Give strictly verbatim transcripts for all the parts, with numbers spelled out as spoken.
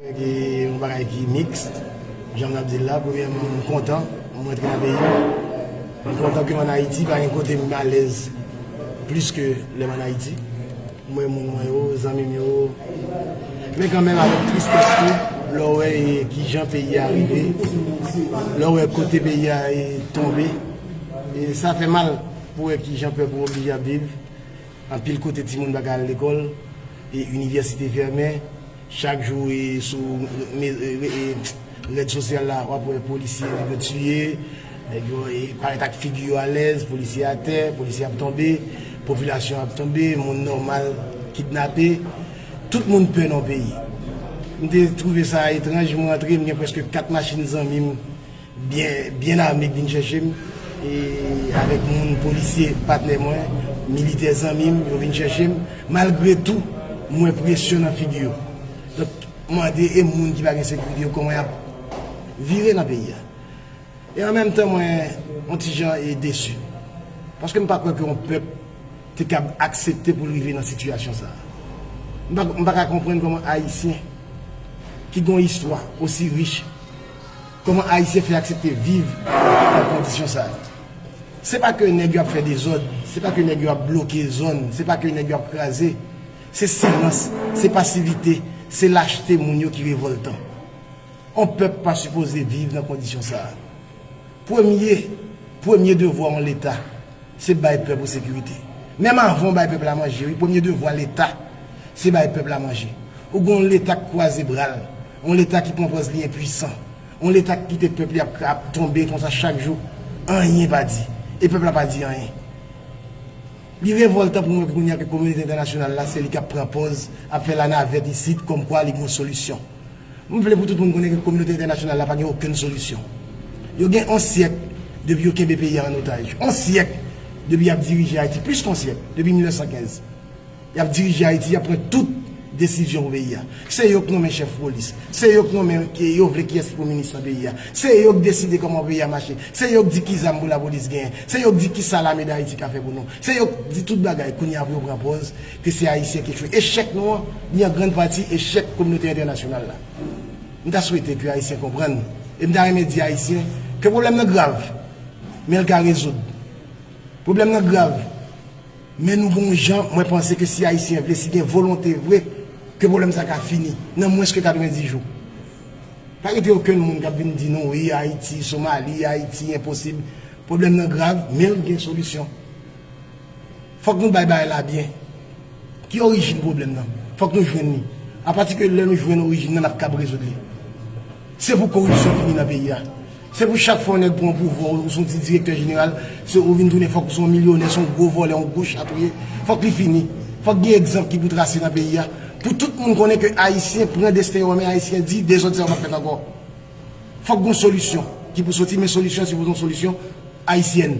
Yon bagay ki miks, jan m ap di l la, premyèman, m kontan, m rantre nan peyi m. M kontan ke m ann Ayiti, pa gen kote m alèz plis ke lè m ann Ayiti. M wè moun mwen yo, zanmi m yo. Men kanmenm, avèk tristès tou, lè w wè e, kijan peyi a rive, lè w wè kote peyi a e, tonbe, e sa fè mal pou wè kijan pèp ou oblije ap viv. Anpil kote timoun pa ka al lekòl, e inivèsite fèmen. Chak jou e sou me- e- e- rèd sosyal la, w ap wè polisye nèg yo tiye, nèg yo e parèt ak figi yo alèz, polisye atè, polisye ap tonbe, popilasyon ap tonbe, moun nòmal kidnape. Tout moun pè nan peyi. M te twouve sa etranj, m rantre, m gen prèske kat machin zanmi m byen, byen ame k vin chèche m, e avèk moun polisye patnè mwen, militè zanmi m, yo vin chèche m. Malgre tou, m wè presyon nan figi yo. Donk, m mande e moun ki pa gen sekirite yo, kòman y ap vire nan peyi a. E an menm tan, mwen, yon ti jan e desi. Paske m pa kwè ke yon pèp te kab aksepte pou l rive nan sitiyasyon sa a. M pa, m pa ka konprann kòman Ayisyen ki gen yon istwa osi rich, kòman Ayisyen fè aksepte viv nan kondisyon sa a. Se pa ke nèg yo ap fè dezòd, se pa ke nèg yo ap bloke zòn, se pa ke nèg yo ap kraze. Se silans, se pasivite, se lachte moun yo ki revòltan. Yon pèp pa sipoze viv nan kondisyon sa a. Premye, premye devwa yon leta, se bay pèp ou sekirite. Menm avan w bay pèp la manje, wi, premye devwa leta, se bay pèp la manje. Ou gen yon leta k kwaze bra l, yon leta ki pran pòz li enpwisan, yon leta k kite pèp li ap, ap tonbe konsa chak jou, anyen pa di. E pèp la pa di anyen. Li revòltan pou mwen kounye a ke kominote entènasyonal la, se li k ap pran pòz, ap fè lanavèt isit, kòmkwa li gen yon solisyon. M vle pou tout moun konnen ke kominote entènasyonal la pa gen okenn solisyon. Yo gen yon syèk depi yo kenbe peyi a an otaj. Yon syèk depi y ap dirije Ayiti, plis ke yon syèk, depi mil nèf san kenz. Y ap dirije Ayiti, y ap pran tout desizyon pou peyi a. Se yo k nonmen chèf polis. Se yo k nonmen, ki, yo vle kiyès ki pou minis nan peyi a. Se yo k deside kòman peyi a mache. Se yo k di ki zam pou lapolis genyen. Se yo k di ki sa lame Dayiti ka fè pou nou. Se yo k di tout bagay. Kounye a pou yo pran pòz ke se Ayisyen ki echwe. Echèk nou an, li an grann pati echèk kominote entènasyonal la. M ta swete ke Ayisyen konprann. E m ta renmen di Ayisyen ke pwoblèm nan grav, men l ka rezoud. Pwoblèm nan grav. Men nou gen yon jan, mwen panse ke si Ayisyen vle, si gen volonte vre, ke pwoblèm sa ka fini nan mwens ke katrevenndis jou. Pa kite okenn moun k ap vin di nou, wi, Ayiti, Somali, Ayiti, enposib. Pwoblèm nan grav, men l gen solisyon. Fòk nou bay bagay la byen. Ki orijin pwoblèm nan? Fòk nou jwenn li. Apati ke lè nou jwenn orijin nan, n ap kab rezoud li. Se pou koripsyon fini nan peyi a. Se pou chak fwa yon nèg pran pouvwa, ou se yon ti direktè jeneral, se ou vin tounen fòk ou se yon milyonè, se yon gwo vòlè, yon gwo chat ou ye. Fòk li fini. Fòk gen egzanp ki pou trase nan peyi a. Pou tout moun konnen ke Ayisyen pran desten yo an men, Ayisyen di dezòd sa yo p ap fèt ankò. Fòk gen yon solisyon ki pou soti, men solisyon an sipoze yon solisyon ayisyèn.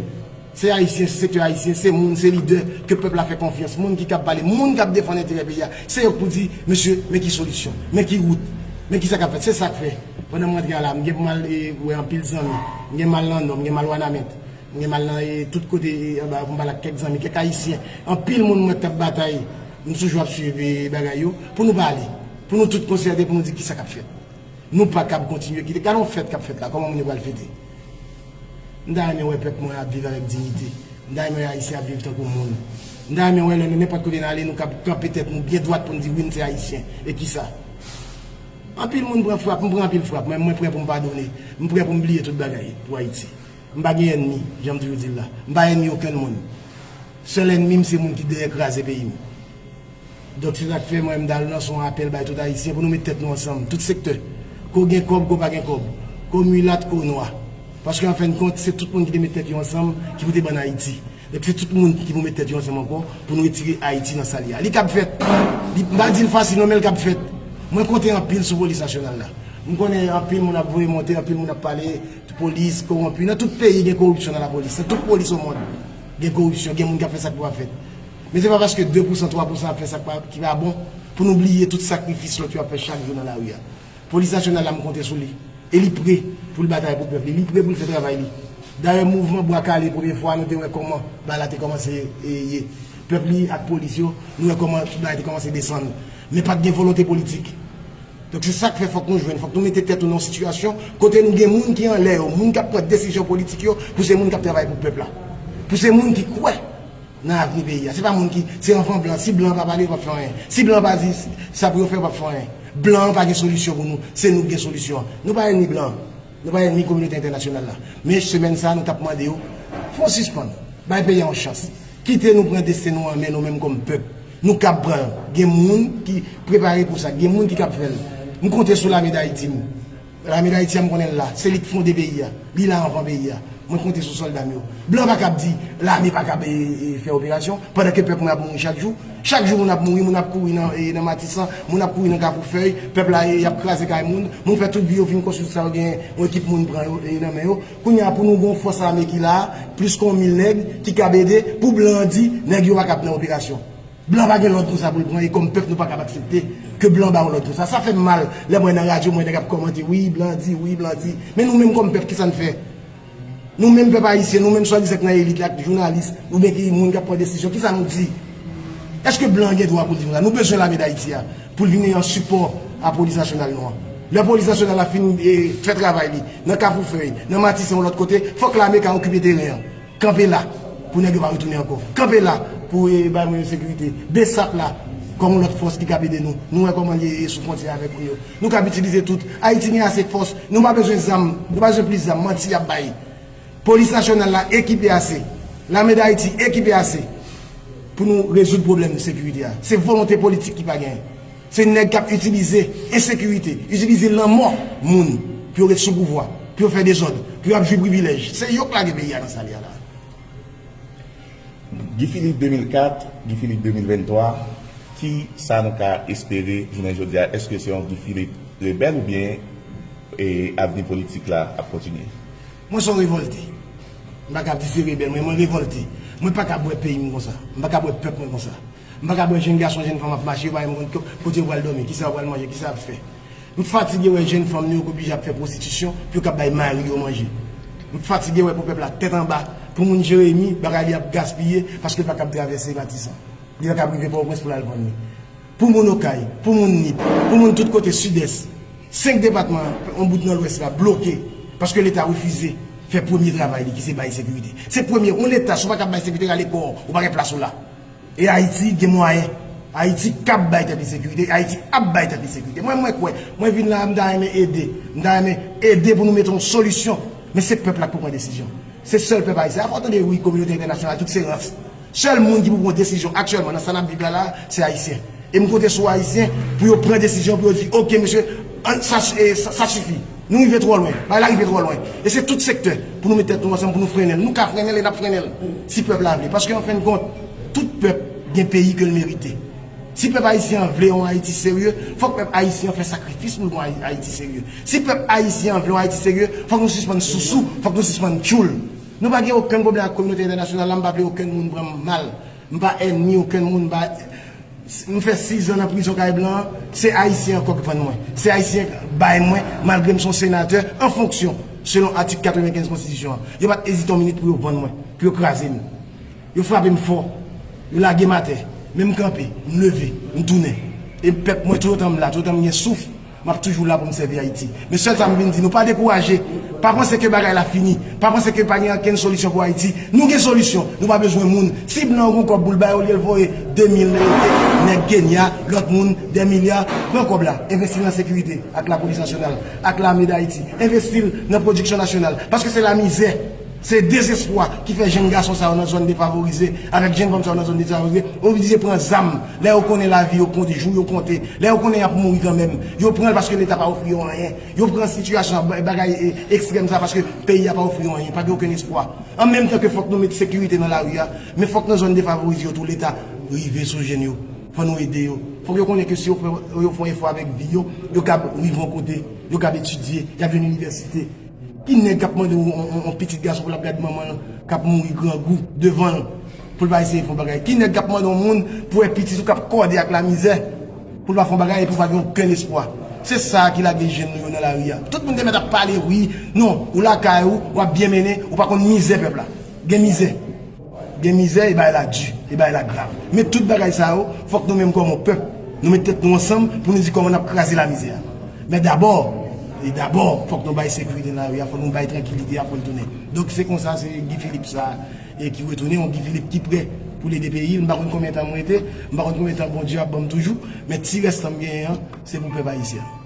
Se Ayisyen, se sektè ayisyen, se moun, se lidè ke pèp la fè konfyans, moun ki kab pale, moun k ap defann enterè peyi a. Se yo k pou di, mesye, men ki solisyon, men ki wout, men ki sa k ap fèt. Se sa k fè, pandan m rantre a la, m gen pou m al e, wè anpil zanmi. M gen m al nan Nò, m gen m al Wanament, m gen m al nan e, tout kote e, anba pou m pale ak kèk zanmi, kèk Ayisyen. Anpil moun m wè k t ap batay, m toujou ap swiv e, bagay yo, pou nou pale, pou nou tout konsète, pou nou di ki sa k ap fèt. Nou pa kab kontinye kite. Gade yon fèt k ap fèt la, kòman moun yo pral fete? M ta renmen wè pèp mwen ap viv avèk diyite. M ta renmen wè Ayisyen ap viv tankou moun. M ta renmen wè lè nou nenpòt kote n ale, nou kab kanpe tèt nou byen dwat pou n di wi, n se Ayisyen. E kisa? Anpil moun pran frap, m pran anpil frap. Mwen, mwen prè pou m padone. M prè pou m bliye tout bagay pou Ayiti. M pa gen ènmi, jan m toujou di l la. M pa ènmi okenn moun. Sèl ènmi m se moun ki dèyè kraze peyi m. Donk, se sa k fè mwen, m t al lanse yon apèl bay tout Ayisyen pou nou met tèt nou ansanm, tout sektè. Ke w gen kòb, ke w pa gen kòb. Ke w milat, ke w nwa. Paske, an fen de kont, se tout moun ki te met tèt yo ansanm ki pou te ban n Ayiti. Donk, se tout moun ki pou met tèt yo ansanm ankò pou nou retire Ayiti nan sa l ye a. Li kab fèt. Li, m pa di l fasil, non, men l kab fèt. Mwen konte anpil sou polis nasyonal la. M konnen anpil moun ap voye monte, anpil moun ap pale, polis, kowonpi. Nan tout peyi, gen koripsyon nan lapolis. Nan tout polis o mond, gen koripsyon, gen moun k ap fè sa k pa fèt. Men se pa paske de pousan, twa pousan ap fè sa k pa, ki pa bon, pou nou bliye tout sakrifis lòt yo ap fè chak jou nan lari a. Polis nasyonal la, m konte sou li. E li pre pou l batay pou pèp li. Li pre pou l fè travay li. Dayè, mouvman Bwa Kale, premye fwa, nou te wè kòman bagay la te kòmanse e, ye. Pèp li ak polis yo, nou wè kòman tout bagay te kòmanse desann. Men pa t gen volonte politik. Donk se sa k fè fòk nou jwenn, fòk nou mete tèt nou nan yon sitiyasyon kote nou gen moun ki anlè yo, moun k ap pran desizyon politik yo, pou se moun k ap travay pou pèp la. Pou se moun ki kwè nan avni peyi a. Se pa moun ki, se anvan blan. Si blan pa pale, yo p ap fè anyen. Si blan pa di sa pou yo fè, yo p ap fè anyen. Blan an pa gen solisyon pou nou, se nou k gen solisyon an. Nou pa ènmi blan an. Nou pa ènmi kominote entènasyonal la. Men semèn sa a, nou t ap mande yo, fò sispann. Bay peyi a yon chans. Kite nou pran desten nou an men nou menm kòm pèp. Nou kab pran l. Gen moun ki prepare pou sa. Gen moun ki kab fè l. M konte sou Lame Dayiti, m. Lame Dayiti a, m konnen l la. Se li k fonde peyi a. Li la anvan peyi a. Mwen konte sou sòlda m yo. Blan pa kab di lame pa kab e, e, fè operasyon, pandan ke pèp mwen ap mouri chak jou. Chak jou moun ap mouri, moun ap kouri nan, e, nan Matisan, moun ap kouri nan Kafou Fèy, pèp la, e, y ap kraze kay moun, moun fè tout vi yo fin konstwi tout sa yo genyen, yon ekip moun pran yo, e, nan men yo. Kounye a, pou nou gen yon fòs ame ki la, plis ke yon mil nèg, ki kab ede, pou blan an di, nèg yo pa kab nan operasyon. Blan pa gen lòd konsa pou l pran, e kòm pèp nou pa kab aksepte ke blan ba yon lòd konsa. Sa fè m mal, lè m wè nan radyo, m wè nèg ap kòmante, wi, blan di, wi, blan di. Men nou menm kòm pèp, kisa n fè? Nou menm pèp ayisyen, nou menm swadizan k nan elit la, k jounalis, oubyen ki moun k ap pran desizyon, kisa nou di? Èske blan an gen dwa pou l di konsa? Nou bezwen lame Dayiti a, pou l vin yon sipò a polis nasyonal nou an. Lè polis nasyonal la fin, e, fè travay li, nan Kafou Fèy, nan Matisan, yon lòt kote, fòk lame ka okipe teren an. Kanpe la pou nèg yo pa retounen ankò. Kanpe la pou, e, bay mwen yo sekirite. Besap la kòm yon lòt fòs ki kab ede nou. Nou wè kòman li ye sou fwontyè avèk nou yo. Nou kab itilize tout. Ayiti gen ase fòs. Nou pa bezwen zam. Nou pa bezwen plis zam. Manti y ap bay. Polis nasyonal la ekipe ase. Lame Dayiti ekipe ase pou nou rezoud pwoblèm sekirite a. Se volonte politik ki pa genyen. Se nèg k ap itilize ensekirite, itilize lanmò moun pou yo ret sou pouvwa, pou yo fè dezòd, pou yo ap jwi privilèj. Se yo k lage peyi a nan sa l ye a la. Guy Philippe de mil kat, Guy Philippe de mil venntwa, ki sa nou ka espere jounen jodi a? Èske se yon Guy Philippe rebèl oubyen, e, avni politik la ap kontinye? Mwen se yon revòlte. M pa kab di se rebèl, mwen, mwen revòlte. Mwen pa kab wè peyi m konsa. M pa kab wè pèp mwen konsa. M pa kab wè jenn gason, jenn fanm ap mache, yo pa menm konn ko-, kote yo pral dòmi, kisa yo pral manje, kisa y ap fè. M fatige wè jenn fanm nou yo k oblije ap fè pwostitisyon pou yo kab bay mari yo manje. M fatige wè pou pèp la tèt anba, pou moun Jeremi, bagay li ap gaspiye paske l pa kab travèse Matisan. Li pa kab rive Pòtoprens pou l al vann li. Pou moun Okay, pou moun Nip, pou moun tout kote Sidès, senk depatman, yon bout nan Lwès la, bloke, paske Leta refize fè premye travay li, ki se bay sekirite. Se premye, yon Leta, si w pa kab bay sekirite, rale kò w, ou pa gen plas ou la. E Ayiti gen mwayen. Ayiti kab bay tèt li sekirite, Ayiti ap bay tèt li sekirite. Mwen, mwen kwè, mwen vin la, m ta renmen ede, m ta renmen ede pou nou mete yon solisyon, men se pèp la k pou pran desizyon. Se sèl pèp ayisyen. Afè w tande, wi, kominote entènasyonal, tout se rans. Sèl moun ki pou pran desizyon aktyèlman nan sa n ap viv la, la, se Ayisyen. E m konte sou Ayisyen pou yo pran desizyon, pou yo di, oke, mesye, ann, sa, e, sa, sa sifi. Nou rive twò lwen. Bagay la rive twò lwen. E se tout sektè pou nou met tèt nou ansanm, pou nou frennen l. Nou ka frennen l e n ap frennen l. Si pèp la vle. Paske, an fen de kont, tout pèp gen peyi ke l merite. Si pèp ayisyen an vle yon Ayiti serye, fòk pèp ayisyen an fè sakrifis pou l gen yon Ayi-, Ayiti serye. Si pèp ayisyen an vle yon Ayiti serye, fòk nou sispann sousou, fòk nou sispann tchoul. Nou pa gen okenn pwoblèm ak kominote entènasyonal la, m pa vle okenn moun pran m mal. M pa ènmi okenn moun, m pa, m fè sis zan nan prizon kay blan an, se Ayisyen ankò k vann mwen. Se Ayisyen k bay mwen, malgre m se yon senatè, an fonksyon, selon atik katrevenkenz konstitisyon an. Yo pa t ezite yon minit pou yo vann mwen, pou yo kraze m. Yo frape m fò. Yo lage m atè. Men m kanpe, m leve, m tounen. E pèp mwen, toutotan m la, toutotan m gen souf, m ap toujou la pou m sèvi Ayiti. Men sèl sa m vin di nou, pa dekouraje. Pa panse ke bagay la fini. Pa panse ke pa gen okenn solisyon pou Ayiti. Nou gen solisyon. Nou pa bezwen moun. Si blan an gon kòb pou l bay, olye l voye de mil nèg Kenya, lòt moun, dè milya, pran kòb la. Envesti l nan sekirite, ak lapolis nasyonal, ak lame Dayiti. Envesti l nan pwodiksyon nasyonal. Paske se lamizè. Se dezespwa ki fè jenn gason sa yo nan zòn defavorize, avèk jenn fanm sa yo nan zòn defavorize, oblije pran zam. Lè yo konnen lavi yo konte, jou yo konte, lè yo konnen y ap mouri kanmenm, yo pran l paske Leta pa ofri yo anyen. Yo pran sitiyasyon ba-, bagay, e, ekstrèm sa paske peyi a pa ofri yo anyen, pa gen okenn espwa. An menm tan ke fòk nou met sekirite nan lari a, men fòk nan zòn defavorize yo tou Leta rive sou jenn yo. Fò nou ede yo. Fòk yo konnen ke si yo fè, yo fè yon efò avèk vi yo, yo kab rive yon kote, yo kab etidye, y ap jwenn inivèsite. Ki nèg k ap mande yon, yon, yon, yon pitit gason pou l ap gad manman l k ap mouri grangou devan l, pou l pa eseye fè yon bagay? Ki nèg k ap mande yon moun pou wè pitit ou k ap kòde ak lamizè, pou l pa fè yon bagay epi w pa gen okenn espwa? Se sa ki lage jenn nou yo nan lari a. Tout moun te mèt ap pale, wi, non, ou lakay ou, w ap byen mennen, ou pa konn mizè pèp la. Gen mizè. Gen mizè, e bagay la di, e bagay la grav. Men tout bagay sa yo, fòk nou menm kòm yon pèp, nou met tèt nou ansanm pou nou di kòman n ap kraze lamizè a. Men dabò, e dabò, fòk nou bay sekirite nan lari a, fòk nou bay trankilite a, fòk l tounen. Donk se konsa, se Guy Philippe sa, e ki retounen, yon Guy Philippe ki prè pou l ede peyi l. M pa konn konbyen tan m rete, m pa konn konbyen tan Bondye ap ban m toujou, men ti rès tan m genyen an, se pou pèp ayisyen an.